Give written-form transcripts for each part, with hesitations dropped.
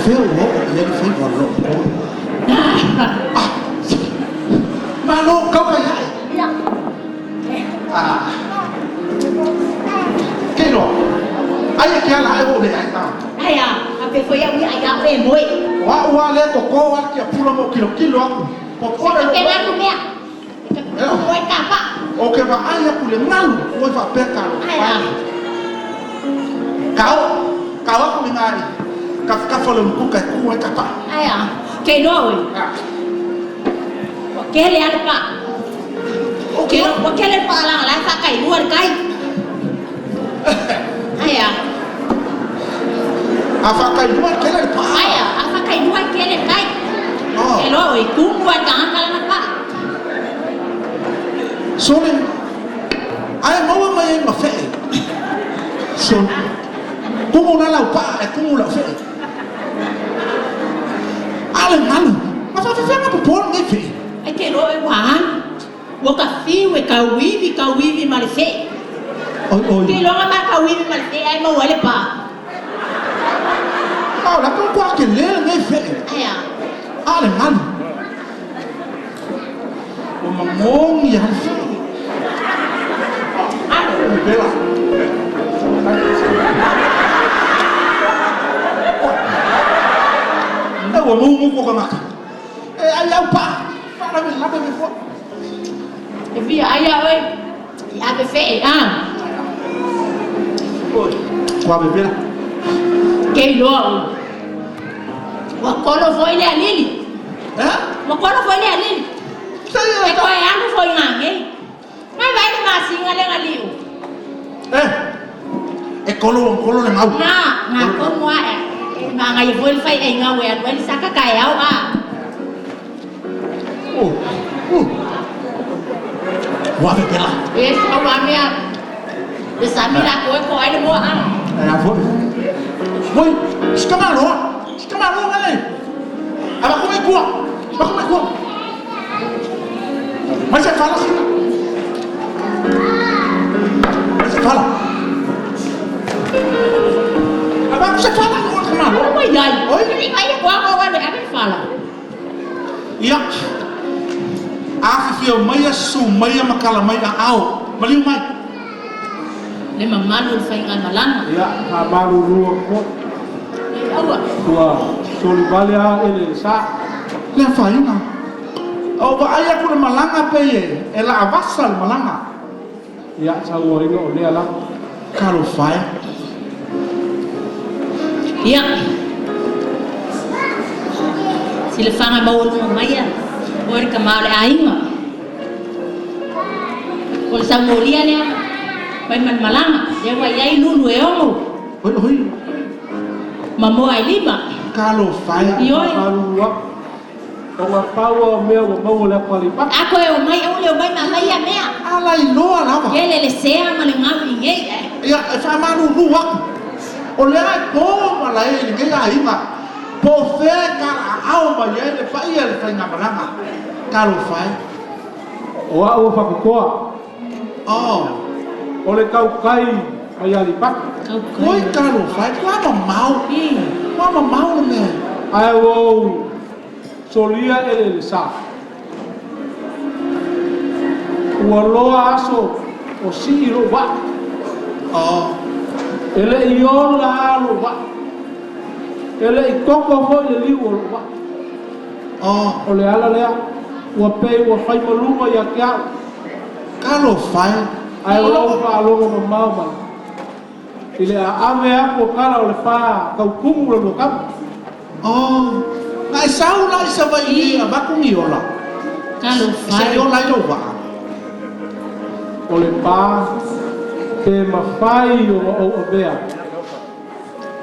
fea ua oo i ai le faiva o le loomokolo? Ah! Malo kau kai ae. Ah. Ke iloa. Aia ke ala ae ua ou le ai. Ah. Ai a, a pe foi au ia ai au e moe. O a'u a lea e koko a le tiapula ma ou kilokilo aku. Popole lou. Pe aku mea. Moe ka pa. O ke vaai aku i le galu, ua faapea ka alo. Ai a. Kao, kao aku i ngā i kafakafa o le umukuka e kuʻu ai ka paʻa. Ai a, ke iloa ʻoe. Ah. Ua kele a le paʻa. O ke Ua kele le paʻa leaga la e faakailua le kai. Ai a. A faakailua e kele le paʻa. Ai a, a faakailua e kele le kai. Oh. Ke iloa ʻoe, kumu a le tagata lana paʻa. Sole, ae maua mai ai ma feʻe. Sole, kumu la lau paʻa ae kumu lau feʻe. A le galu, na faafefea ona popo lenei feʻe? Ai ke iloa ʻoe ua alu. Ua ka fiu e kauiwi, kauiwi ma le feʻe. Oi, oi. Ke iloa ma kauiwi ma le feʻe ae maua ai le paʻa. A o le a ka matua kele lenei feʻe? Ai a. A le galu. Ua mamogi lava le feʻe. Alu. Oi, pela. E ua mumu ko tagata. E ai au paʻa. Faalavelave mai foi. E fia ai ia ʻoe i ave feʻe, a. Oi, ua ave pela. Ke iloa ʻoe. Ua kolo foi le alili. Eh? Ua kolo foi le alili. Sei E koe alu foi ngā ngei. Mai vai le masina le ngaliu. Eh, e kolo ua kolo le gau. Ngā, ngā komu a e. E manaia foi le faiaiga ua e alu ai le saka taeao a. Oh, uh. Ua ave pela. E sau a mea. Le sami lakou e toa ai le moa a. E a foi. Oi, si tamaloa. Si tamaloa ngai. Avatu mai tua. Avatu mai tua. Mai se fala sina. Mai se fala. Avatu se fala o le tamaloa. Oi ai. Oi. Ai mai e koa koa le ave fala. Ia. Afifio maia, susu maia ma tala mai aao. Maliu mai. Le mamalu o le faigamalaga. Ia, faamalulu atu foi. E aua. Ua soli vale a eleele sa. Le afaina. O vaai aku le malaga pei e laavasa le malaga. Ia, sauoaina o lea lava. Talofa e. Ia. Silafaga maualuga mai a oe le tama o le aiga. O le saumolia lea mai ma le malaga, lea ua i ai lulu e ono. Oi, oi. Ma moa e lima. Talofa e. Ioe. Faamalulu atu. O ngā paua o mea ua maua le atu Aleipata. A koe o mai aule o mai ma mai ia mea. Ala iloa lava. Kele le sea ma le gau i ngei ae. Ia, e faamalulu atu. O lea e po malae i lenei aiga, po o fea e talaaao mai ai le paia i le faigamalaga. Talofa e. O a'u o Fakutoa. Oh. O le tautai mai Aleipata. Tautai. Oi, talofa e, ua mamao. Ua mamao le mea. Ae ua ou solia eleele sa. Ua loa aso o sii lou vaa. Oh. E le i ola a lou vaa. E le i koko foi le liu o lou vaa. Oh. O le ala lea, ua pei ua fai maluga ia te au. Talofa e. Ae ua ou faalogo mamao mai i le aave aku o tala o le pa tautumu le lua kama. Oh, na e sau la i Savaii nei avatu ni ola. Talofa e. Se i ola ai lou vaa. O le pa pe mafai ona ou avea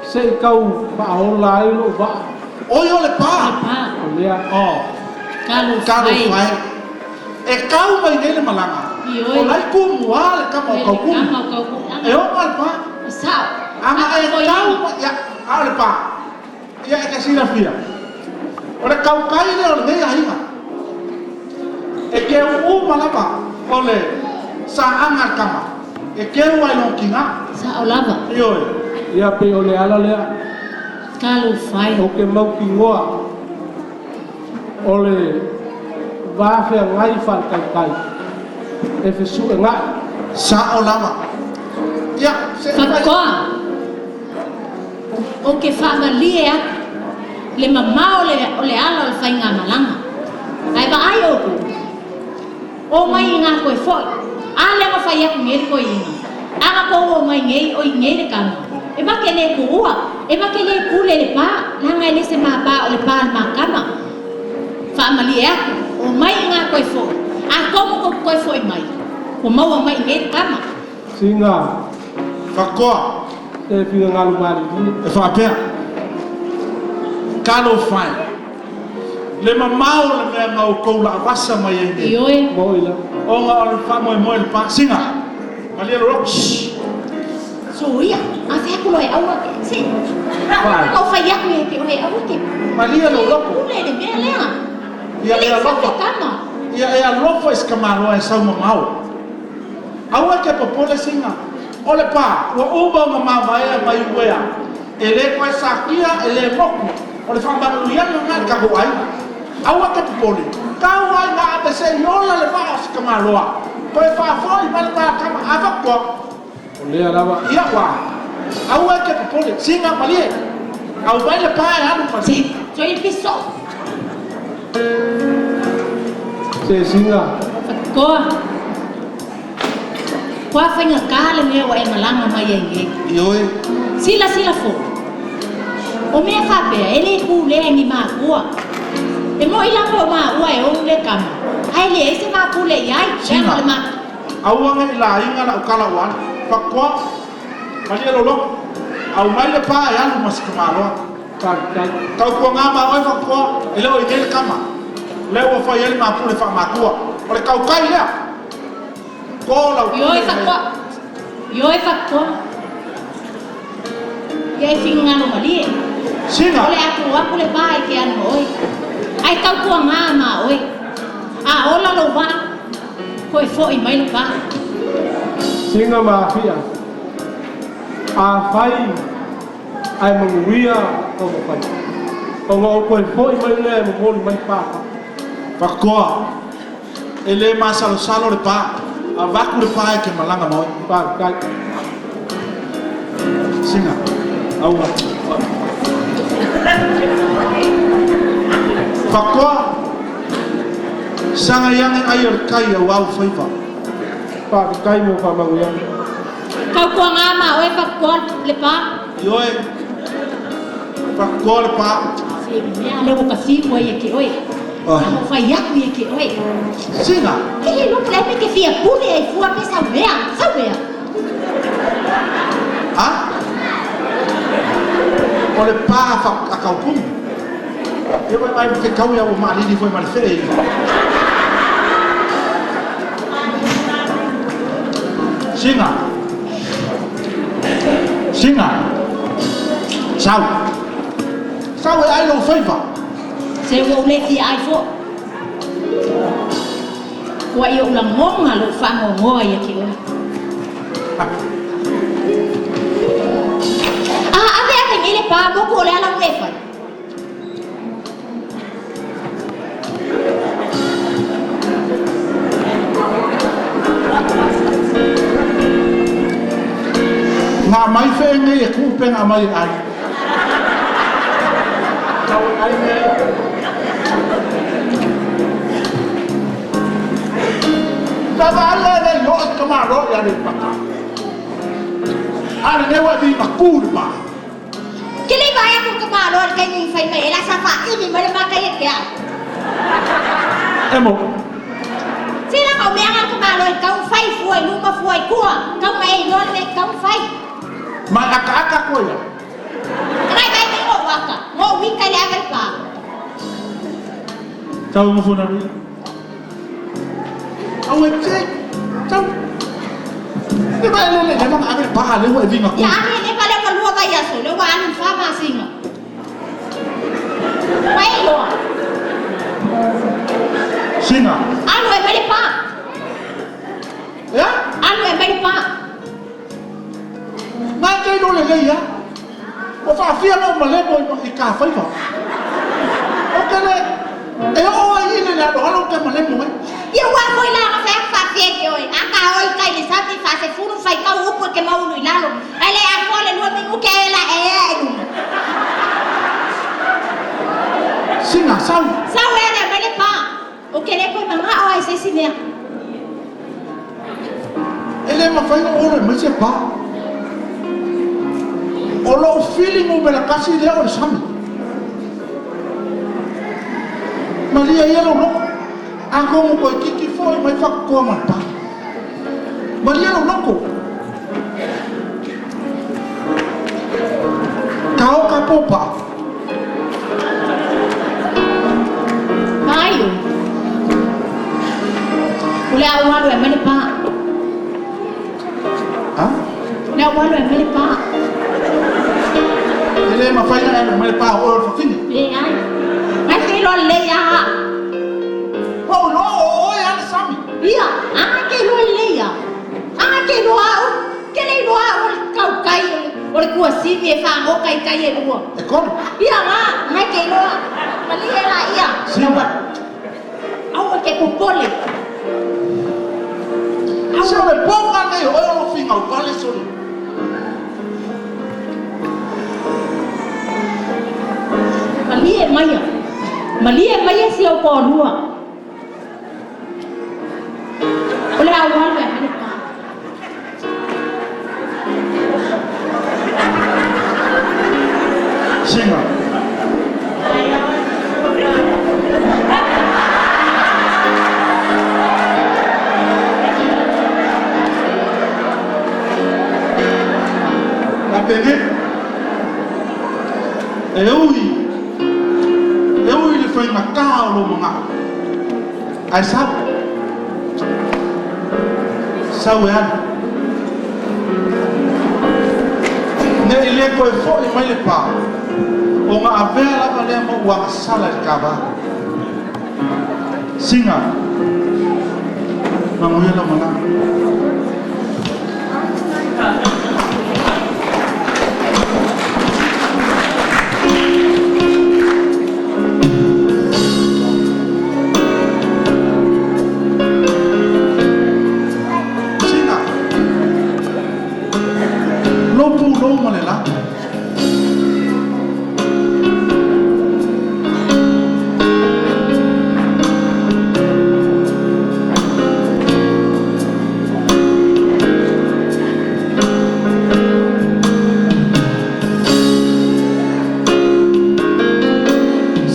se i tau faaola ai lou vaa. Oi o le pa. Le pa. O lea. Oh. Talofa e. Talofa e. E kau mai nei le malaga. Ioe. O lai kumu a le kama o Kaukumu. Le kama o Kaukumu. E oga le pa. E sao. Aga e kau mai, ia, a o le pa. Ia e te silafia, o le kaukai lea o lenei aiga, e keu uma lava o le saaga a le tama, e keu ai lona tina. Sao lava. Ioe. Ia pei o le ala lea. Talofa e. Ou te mautinoa o le va feagai faale-tautai e fesuegai. Sa'o lava. Ia, se'i fai. Faatoa ou te faamalie atu le mamao o le ala o le faigamalaga. Ae vaai outou, omai i gā toe foi. A lea na fai atu nei le toeaina, a na tou omai nei o i nei le tama, e ma te le tuua, e ma te le pule i le pa, leaga e le se ma pa o le pa a le ma tama. Faamalie atu, omai i gā toe foi, atonu tou te toe foi mai, ua maua mai i nei le tama. Sina. Fakoa. Se finagalo malilie. E faapea, Talofa e, le mamao o le mea na outou laavasa mai ai nei. Ioe. Mo'i la. Ona o le faamoemoe i le pa. Sina, malie lou loto. Shh. Soia, a fai atu loa e aua ke, se, Fai. na ou fai atu ia te oe, aua ke, Malie lou loto. pule le mea lea. Ia E e le i alofa. fai le tama. Ia e alofa i se tamaloa e sau mamao. Aua e te popole sina. O le pa, ua uma ona mavaea mai uea. E le toe satia, e le motu. O le faamanuiaga lena i le tatou aiga. Aua e te popole. Tau lava ina ave se i ola le vaa o si tamaloa. Toe faafoi mai le matama. A faapitoa. O lea lava. Ia ua. Aua e te popole. Sina malie. Aumai le pa e alu ma. Se, soia piso. Se sina. Faatoa. Kua faigata le mea ua e malaga mai ai nei. Ioe. Silasila foi, o mea faapea e le pulea e ni makua. E moni lava o maua e ou le tama, ae leai se va pule i ai, leaga o le ma. Aua ne i laina lau tala ua alu. Faatoa, malie lou loto, aumai le pa e alu ma si tamaloa. Faafetai. Tautuaga ma oe Faatoa, e le o i nei le tama. Lea ua fai ai le ma pule faamatua. O le tautai lea. Ko lau pule Ioe nei. Faatoa, ioe Faatoa. Ia e finagalo malie. Sina. O le a tuu atu le va i ke anu ma oe. Ae tautuaga ma oe. A ola lou vaa, toe foi mai le va. Sina ma Afia, Afai ae manuia taumafai, ona ou toe foi mai lea e momoli mai papa. Faatoa, E le masalosalo le pa. Avatu le pa e ke malaga ma oe. Faafetai. Sina, Aua. Faatoa, Saga iage ai o le kai auā ou faiva. Faafetai mo faamanuiaga. Tautuaga ma oe Faatoa le pa. Ioe, Faatoa le pa. Se mea lea ua ta fiu ai ia te oe. A ua fai atu ia te oe. Sina. Ke le iloa po o le a le mea e te fia pule ai fua pe sau mea, sau mea. A? O le pa a Kaukumu. Ia ua e vaai ke kau ia ua maalili foi ma le fee i. Sina. Sina. Sau. Sau e ai lou faiva. Se ua ou le fia ai foi. Ua i ou lagona lou faanoanoa ia te oe. A ave ave nei le pa moku o le ala ua e fai. Nga mai fee nei e kuu pe nga mai e ai. Tau e ai nei. Lava ale le i oo i ka malo i Aleipata. A lenei ua e viiga ku i le pa. Ke le i vaai atu i ka Malo i le taimi i fai mai ai la sa faaili mai le mata ia te au. E mo. Se leaga o mea na ka Malo e tatau ona fai, fua i luma fua i tua, tatau ona e iloa le mea e tatau ona fai. Ma e akaaka atu ai ia. Ana e vaai mai na ou aka, na ou ita i le ave le pa. Tau nofo na ria. Aua e te tau. E vai le le le manga ave le pa le ua e vinga ku. Ia ave le pa lea ua lua vaiaso, lea ua alu i le fa masina. Ua e iloa. Sina. Alu e mai le pa. Ea? Alu e mai le pa. Ngai te iloa lelei a. Ua faafia lou malemo. lemo i ka faiva. O te le, e o ai i le alo alo te ma lemo ai. Ia ua foi la na fai faafia ke oe. A ka oi kai le sami fa se fulu fai kau upu e ke maulu i lalo. Ai le a le lua mingu ke la e e luma. Singa, sau. Sau e le mai le pa. O ke le koe manga o ai se si mea. E le mawhai o olo mai se pa. O lou feeling o mela kasi lea o le sami. Malia ia lau loko. A kongo koe kiki foi mai whakakoa ma le pa. Malia lau loko. Ka o ka pōpa. Mai o. O le au alu e mai le pa. Ha? Le au alu e mai le pa. E le mawhai na e mai le pa o oe o le whawhine. Le ai. Mai ke lo le ia. O lo o oe ale sami. Ia, a ke lo le ia. A ke lo au. Ke le lo au o le kau kai o le kuasivi e whango kai kai e lua. E kolo. Ia nga, ngai ke loa. Malie la ia. Singa. Au ke popole. Se o le pōka nei o oe o lo finga o pale soli. Malie maia. Malie maia si au pōlua. O le au alu e mai le pa. Singa. La pene. E ui. E ui le whainga kā o lo manga. Ai sau. Sau e alu. Ne i le koe foi mai le pā. O ngā avea lava lea ma ua sala i le kava. Singa. Mamuia lau malaga. Singa. Lou pulou ma le la.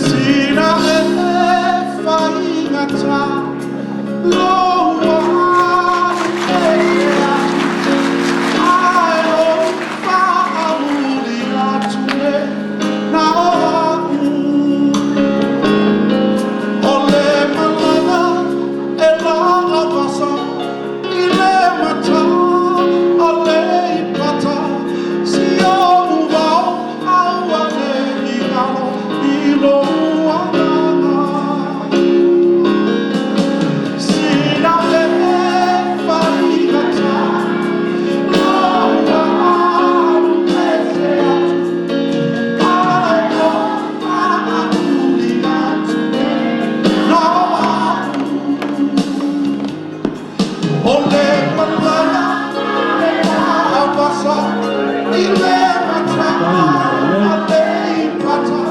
Sina e whaingata lo ua ai o whaamuri atu e na o au. O le malaga e la avasa i le mata a le ipata si o uvao au a le ingalo i lo agaga. Sina e whaingata lo ua alu pese atu ai o whaamuri atu e na o au. O le malaga e la avasa i le mata a le ipata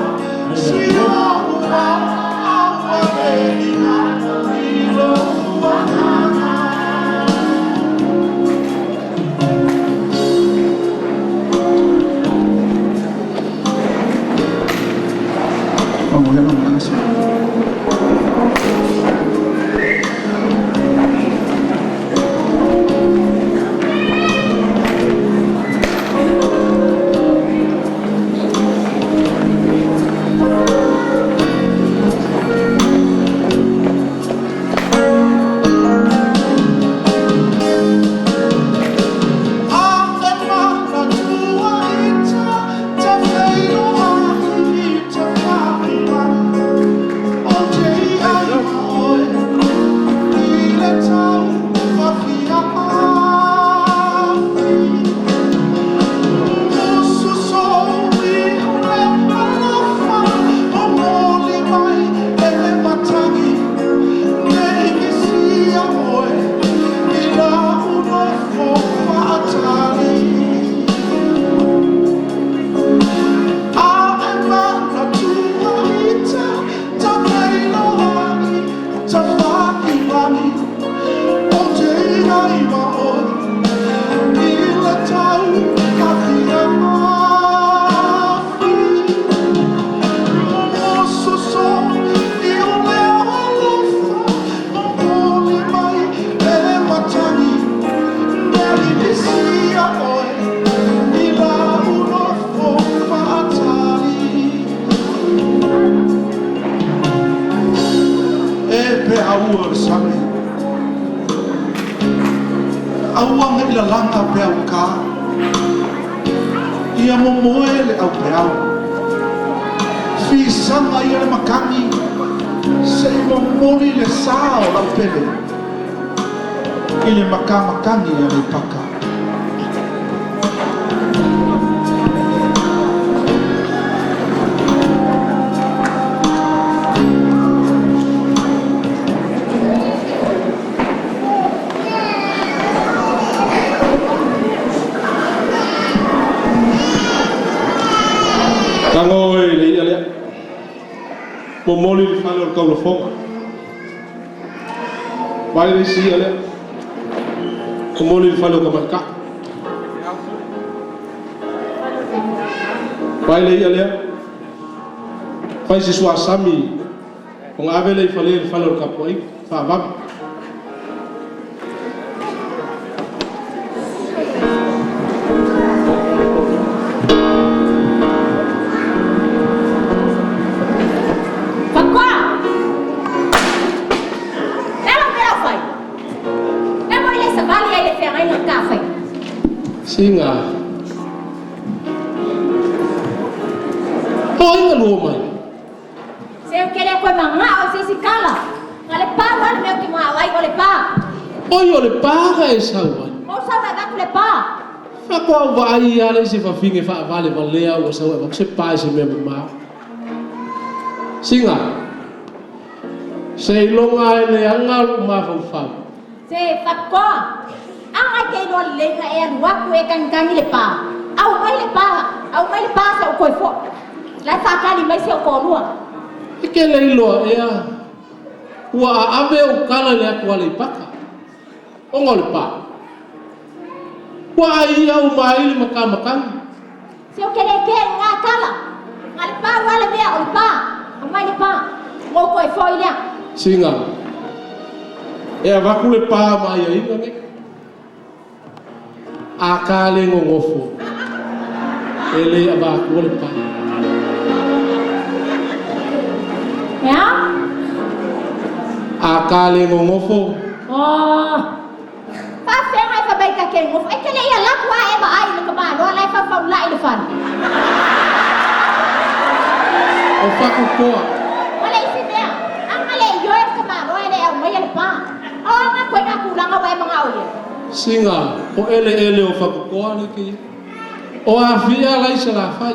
si o ua au a le ingalo i lo agaga. Mamuia lau malaga Singa. A e mana tua i ta te wheiroa i te whaimana. O peau e o le sami. Aua ne i lalaga peau ka. Ia momoe le aupeau. Fisaga ia le matagi se i momoli le sa o lau pele i le makamakagi a Aleipaka. Tago e le ia lea. Momoli le fale o le taulafoga. Vai le isi ia lea. Momoli le fale o tamaita. Vai le ia lea. Fai se suasami. Ona ave lea i fale le fale o le tapuaiga. Faavave. Fakoa! E lau mea lau fai. E mo ile savali ai le feagaiga ka fai. Siga. O ai na lua mai? Se ou te le koe magao i se isi tala. Na le pa ua le mea ou te magao ai o le pa. Oi o le pa ka e sau ai. Ou sau e avatu le pa. Faatoa ou vaai lava le isi fafine faavalevalea ua sau e avatu se pa i se mea mamao. Siga. Seiloga e leaga lou mafaufau. Se faatoa. Aga e te iloa lelei na e alu atu e tagitagi le pa. Aumai le pa, aumai le pa se i ou toe foi. La e faatali mai si ou toalua. E te le iloa ea ua aave ou tala i le atu Aleipata, ona o le pa. Ua aia uma ai le matamatagi. Se ou te le kea i lena tala. Na o le pau lava le mea o le pa. Aumai le pa, ona ou toe foi lea. Sina, E avatu le pa ma aiaiga nei. A ka le nonofo, e le avatua le pa. E a? A ka le nonofo. Oh. Faafegai fai mai ta te nofo. E te le i alu atu a e vaai i le tamaloa la e faufau i le fale. O Fakutoa. Ma le isi mea, a na le ioe le tamaloa e le aumaia le pa. O a na koe na tulaga ua e manao i ai? Siga, o eleele o Fakutoa le kēia. O Afia la i Salafai.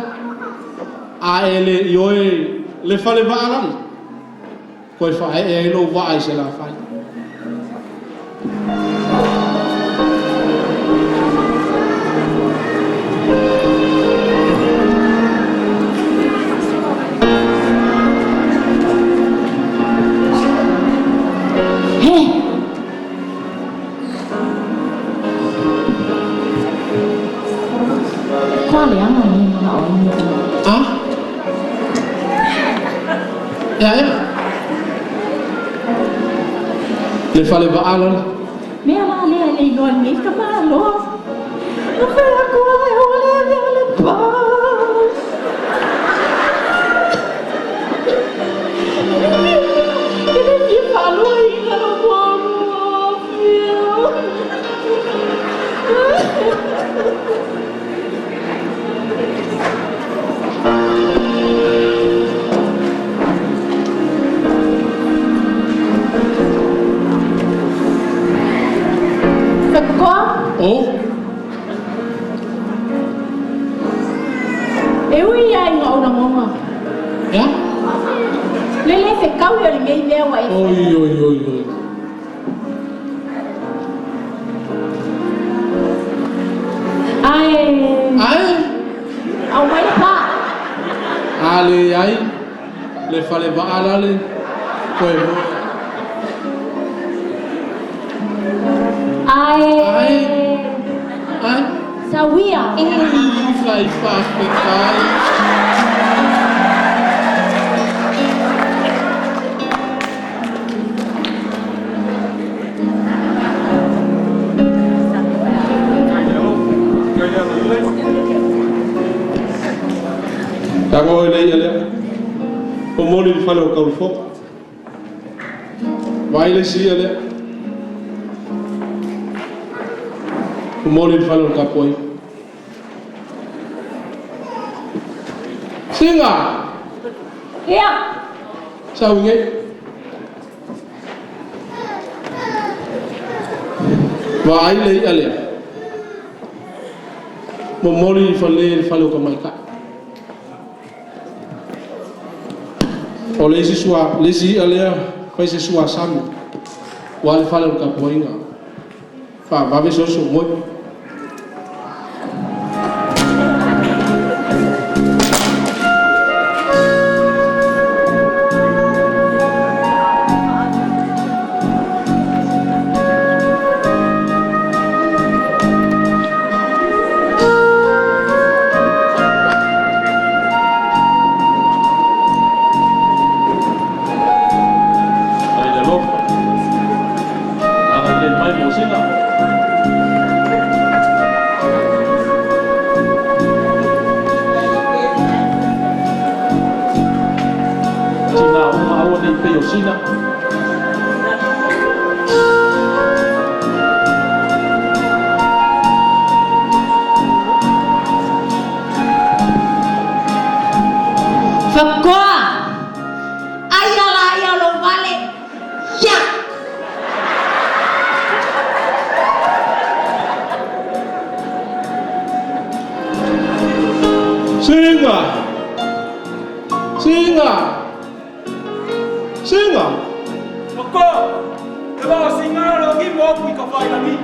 A e le ioe le fale vaa lale. Toe faaee ai lou vaa i Salafai. He! Kua leaga nei manao ai mea. A? Ea ea. Le fale vaa lale. Mea la lea e le iloa e lenei tamaloa. Na fai atu ai o le mea le pa. E le fia faaloaina lou muamua. Fakutoa? Oh. E ui lava ina ou lagona. Ea? Le le fetaui o lenei mea ua e faia. Oi, oi, oi, oi. Ae. Ae. Aumai le pa. A leai le fale vaa lale toe moe. Ae. Ae. Ae. Sauia. Oi, fai faafetai. Tago e le ia lea. Momoli le fale o Kaulufo. Vaai le isi i'a lea. Momoli i le fale o le tapuaiga. Siga! Ia! Sau i nei. Vaai le i'a lea. Momoli i fale le fale o tamaitai. O le isi sua, le isi i'a lea, fai se sua sami. Ua le fale o le tapuaiga. Faavave se oso moe. Ai le alofa. Agalelei mai mo sina. Tina uma aua nei pei o sina. Fakoa! Ai ala ia lou vale! Ia! Siga! Siga! Siga! Fakoa! Le vao singa lo ki mo kui ka whai langi.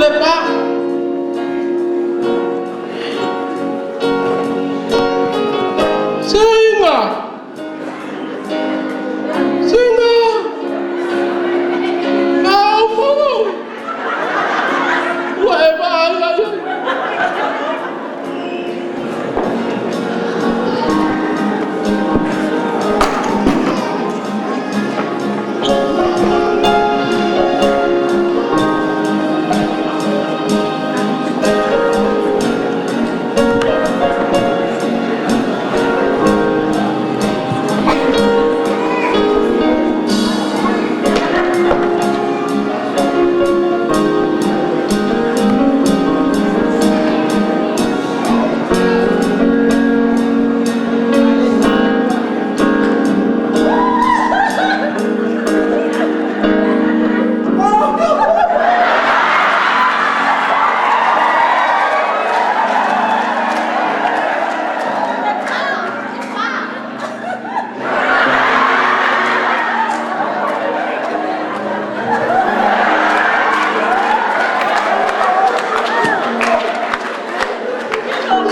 Lepa! Siga! Siga! Nau fono! Ua e vaai ai ai!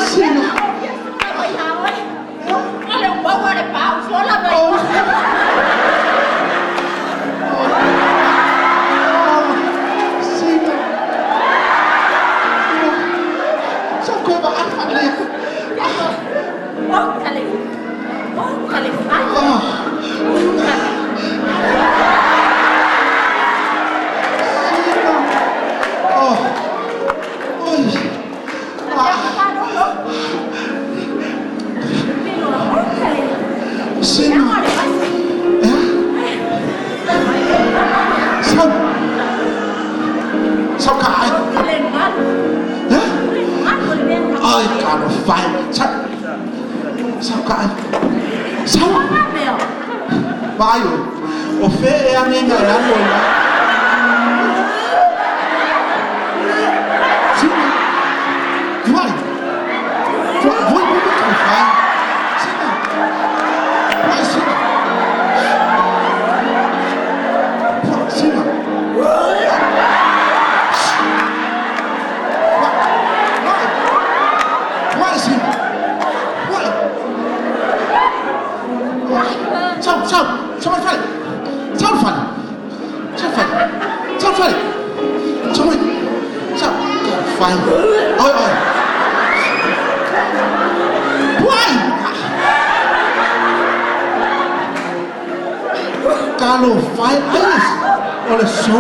Siga! Siga! Sau koe vaai faalelei aku. Oh. Siga! Oh. Oi. Ah. Siga! Eh? Sau. Sau ka ai? Eh? Ai, talofa e. Sau. Sau ka ai. Sau. Vaai oe. O fea ea nei na e alu ai ai? Siga. Tuai. Tuai, voi voi voi talofa e. Siga. Tuai siga. Tuai siga. Tuai. Tuai siga. Tuai. Sau, sau, sau mai fale. Sau fale. Sau fale. Sau fale. Sau mai. Sau. Fai. Oi, oi. Tuai. Talofa e ai o le so.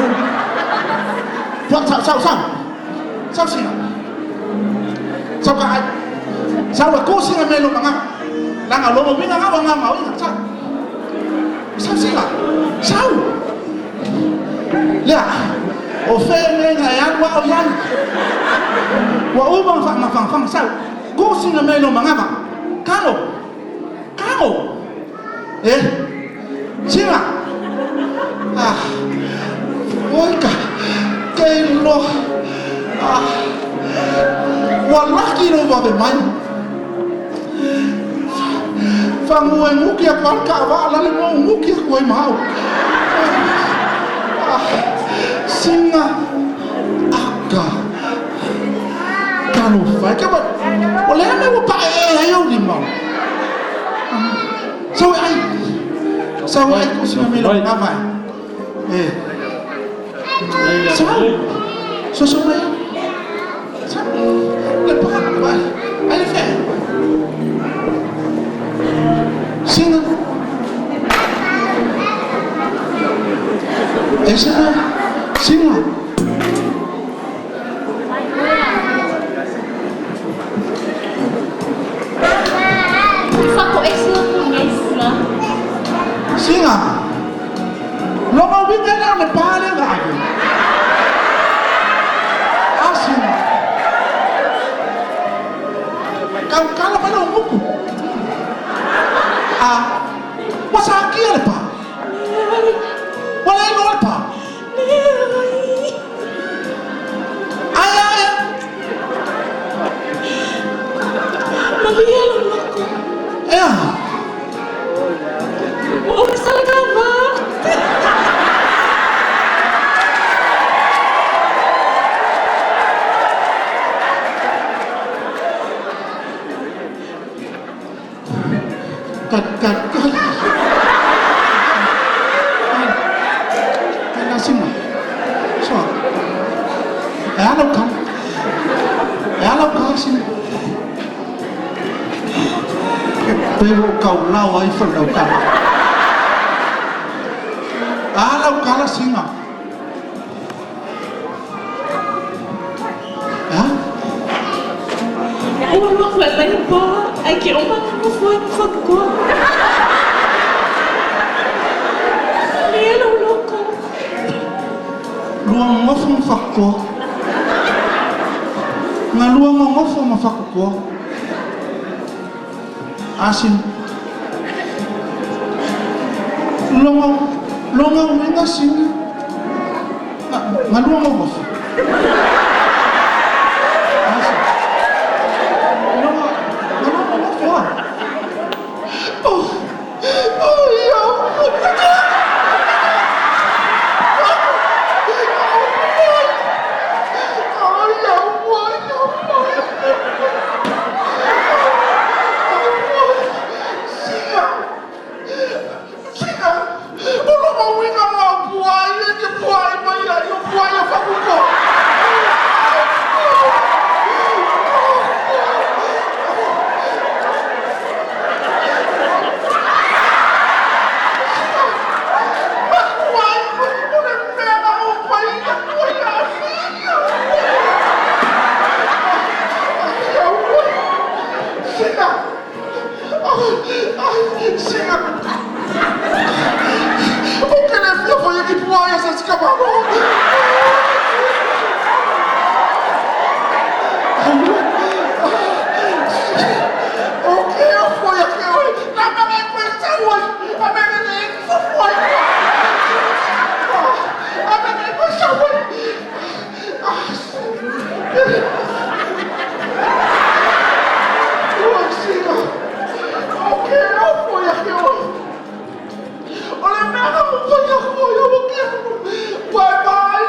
Tuai, sau, sau, sau. Sau siga. Sau ka ai. Sau e ko siga me lo manga. Langa lo mo winga nga nga ma winga. Sau. Sau sila. Sau. Lea. O fea mea nga e alu ao iai. Ua uma ma faamafagafaga sau. Kuu sina mea i lou magava. Kago. Kago. E. Sina. Ah. Oi ka. Ke loa. Ah. Ua laki lou vave mai. Fagu e guki aku ai le taavaa lale ma ou guki aku ai ma au. Ah, sina aka. Talofa e ke wa. O le a mea ua paeae ai ou lima? Sau e ai. Sau e ai ko sina mea i lau gava e. E. Sau. Soso mai au. Sau. Le pa, pa. Ai le fea. Sina. E sina. Sina. Sina. Lona uiga lea o le pa lea na ave. A sina. Kaukala mai lou guku. A ua sakia le pa. Ua le iloa le pa. Ae ae. Malia lou loko. E aha? Ua ou salakava. Kat kat kat. Kai lasina. Soa. E a lau kala. E a lau kala sina. Pe ua ou kaulao ai fai lau kala. A lau kala sina. E a? Ua alu aku e aumai le pa, ae ke oma nofo ai ma Fakukoa. Malie lou loko. Lua gogofo ma Fakukoa. Na lua gogofo ma Fakukoa. Asina. Loga, loga uiga sina. Na, na lua gogofo. Asina. Loga, na lua gogofo a. Oh, oh, ia. O que le fia foi e pua ia sa sika malo. O que eu foi a que eu na me foi saúde, a me le foi. A me foi saúde. Ua sina. O que eu foi a que eu. O le mea na mo foi a foi o que. Bye bye.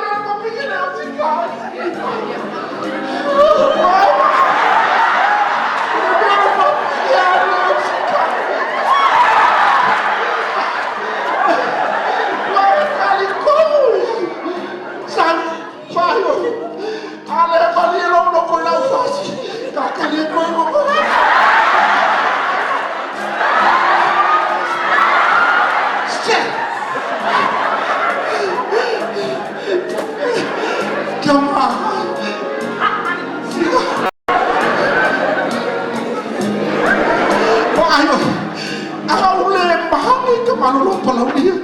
mahale i ka malolo palaulia.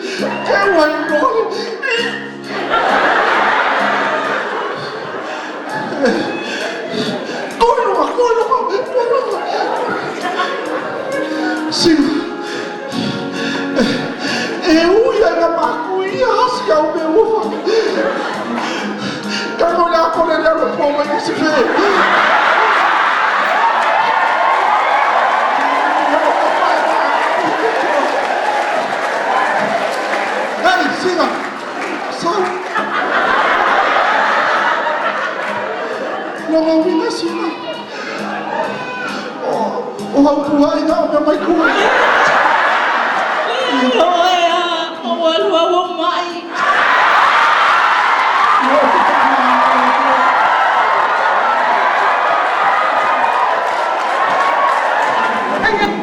Ke ua i noa le. Koi loa, koi loa, koi loa. Sina. E ui ai nga maku ia hasi au me ufa. Ka ngo la ko le le po mai ni se fe. Hey, sina. Sau. Logo winga sina. O o hau puha i ngā o mea mai kua. Oe a, o alua o mai. Thank you.